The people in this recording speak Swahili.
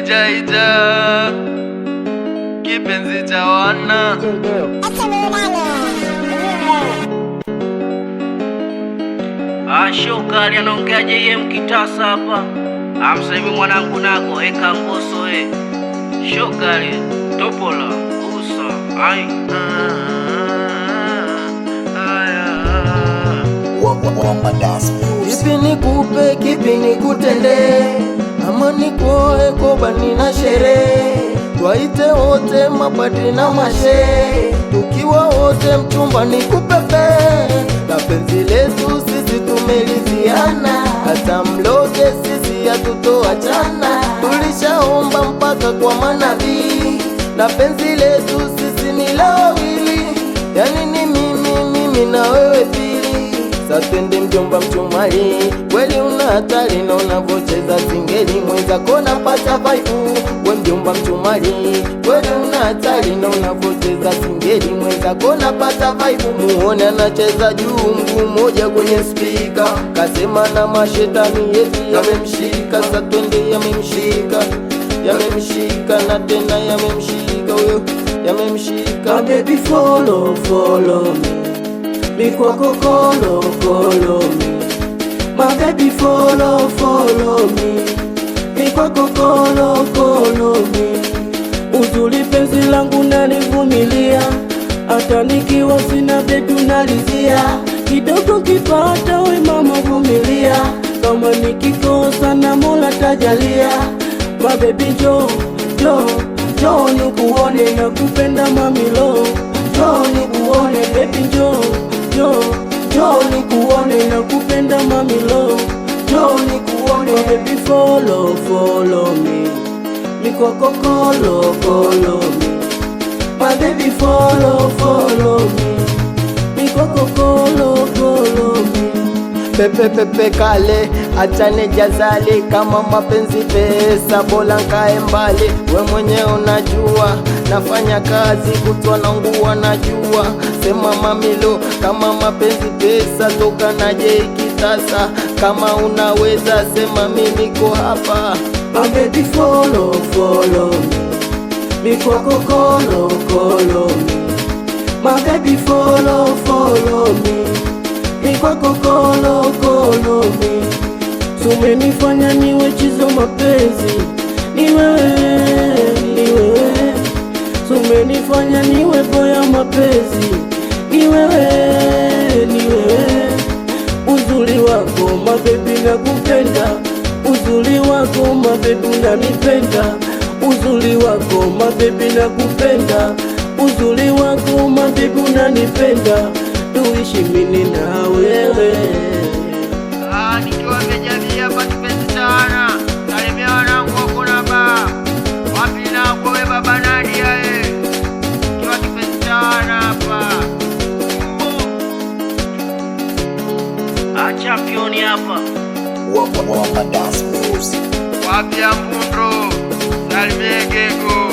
Ija ija kipenzi cha wana. Shokari anaongea JM Kitasa hapa. Amsaimi mwanangu nako eka ngoso e. Shokari topola usa ai. Kipi nikupe, kipi nikutende, ama nikuoe kobani na sherehe, twaite wote mapadri na mashehe, tukiwa wote mchumba nikupepe, na penzi letu sisi tumeliziana, hata mloge sisi hatutoachana, tulishaomba mpaka kwa manabii, na penzi letu sisi ni la wawili, yani ni mimi mimi na wewe pili. Sa twende mjomba mchumali, kweli una hatari na unavocheza singeli, mwenzako napata vaibu. We mjomba mchumali, kweli una hatari na unavocheza singeli, mwenzako napata vaibu. Muone anacheza juu, mguu mmoja kwenye spika, kasema na mashetani eti yamemshika. Sa twende yamemshika, yamemshika na tena yamemshika, huyo yamemshika. My baby follow, follow me. Mi kwako kolo, kolo me. My baby follow, follow me. Mi kwako kolo, kolo me. Uzuri penzi langu nalivumilia, hata nikiwa sina betu nalizia. Kidogo kipata we mama vumilia, kama nikikosa na Mola tajalia. My baby njoo, njoo, njoo nikuone na kupenda mamilo. Njoo nikuone baby njoo, njoo, njoo nikuone na kupenda mamilo. Njoo nikuone baby follow, follow me. Mi kwako kolo, kolo me. My baby follow, follow me. Mi kwako kolo, kolo me. Pepe pepe kale, achane jazali, kama mapenzi pesa, bola nkae mbali. We mwenye unajua, nafanya kazi kutwa na nguo najua. Sema mamilo, kama mapenzi pesa, toka na Jay Kitasa. Kama unaweza sema mi niko hapa. My baby follow, follow me. Mi kwako kolo, kolo me. My baby follow, follow me. Mi kwako kolo, kolo me. Sumenifanya niwe chizo mapenzi. Ni wewe, ni wewe. Sumenifanya niwe boya mapenzi. Ni wewe, ni wewe. Uzuri wako my baby nakupenda, uzuri wako my baby unanipenda, uzuri wako my baby nakupenda, uzuri wako my baby unanipenda, tuishi mimi na wewe. Nikiwa vejavia hapa kipenzi cha wana. Salimia wanangu wako na ba. Wapi nako we baba Nadia eh. Kiwa kipenzi cha wana hapa. Champion hapa. Wapi ya Mbundo. Salimie Gego.